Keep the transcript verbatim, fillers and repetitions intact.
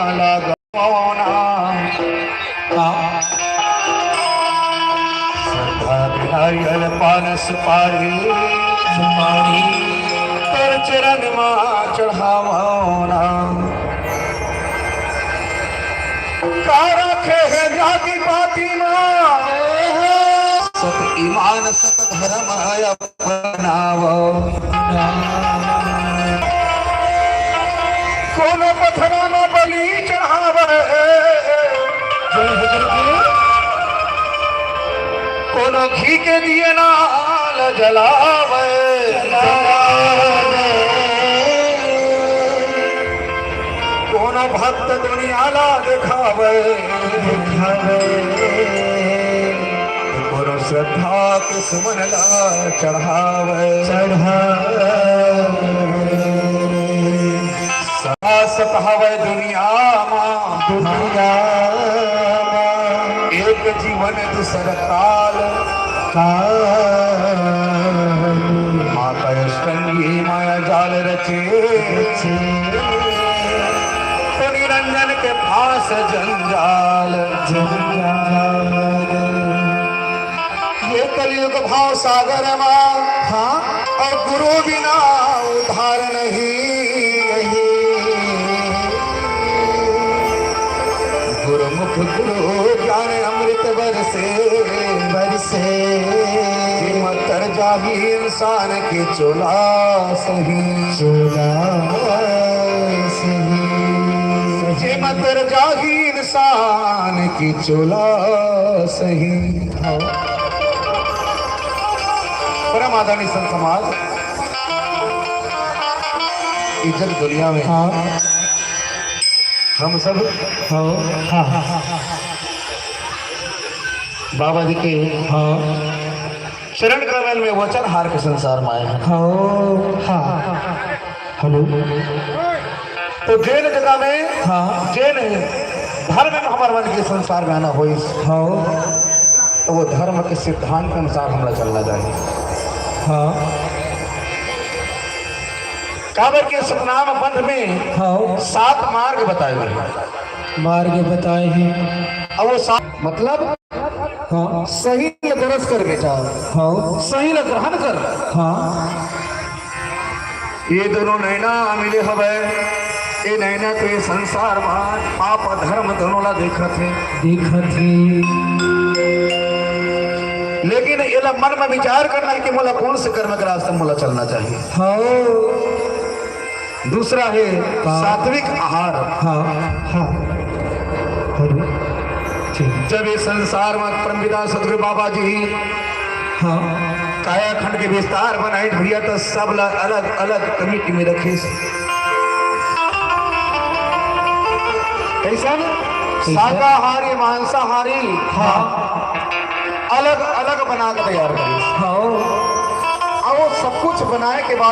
लगावना। श्रद्धा के नारियल पान सुपारी, सुपारी तोर चरण मा चढ़ावना। का रखे हे जाति पाति मा, सत ईमान सत धर्म अपनावो। कोनो पथरा म बलि चढ़ावे, कोनो घी के दिए ना जलावे। कोनो भक्त दुनिया ला देखावे, देखावे। कोनो श्रद्धा के सुमन ला चढ़ावे, चढ़ावे। सदा सत हवय दुनिया मा, दुनिया मा। एक जीवन दूसर काल, काल। माता अष्टंगी माया जाल रचे, रचे। तो निरंजन के फांस जंजाल, जंजाल। ये कलयुग भाव सागर मा, हाँ। अउ गुरु बिना उद्धार नहीं, नहीं। गुरुमुख गुरु ज्ञान अमृत बरसे, बरसे। जेमा तर जाही इंसान के चोला सही, चोला सही। जेमा तर जाही इंसान के चोला सही। हाँ। परम आदरणीय संत समाज, इज्जत दुनिया में। हाँ। हम सब, हाँ, हाँ, हाँ, हाँ। बाबा जी के, हाँ, चरण कमल में वचन हार के संसार में आए हैं। हाँ, हाँ। हेलो। तो जेन जगह में, हाँ। जेन धर्म में हमर मन के संसार में आना होइस, हाँ। तो वो धर्म के सिद्धांत के अनुसार हमला चलना चाहिए। हाँ। काबर के सतनाम पंथ में, हाँ। सात मार्ग बताए हुए हैं। मार्ग बताए हैं। अब वो सात मतलब, हाँ। सही ल दरस कर बेटा। हाँ। सही ल ग्रहण कर। हाँ। ये दोनों नैना मिले हवय। ये नैना तो ये संसार मा पाप अउ धर्म दोनों ला देखत हे। देखत हे। लेकिन एला मन में विचार करना है कि मोला कौन से कर्म के रास्ते मोला चलना चाहिए। हाँ। दूसरा है का? सात्विक आहार। हाँ, हाँ। हेलो। ठीक। जब ये संसार में परमपिता सतगुरु बाबा जी, हाँ। कायाखंड के विस्तार बनाए भैया, तो सब ला अलग-अलग कमेटी में रखे। कैसन? कैसन? शाकाहारी, मांसाहारी, हाँ। अलग-अलग बना के तैयार करे। हाँ। अउ सब कुछ बनाए के बाद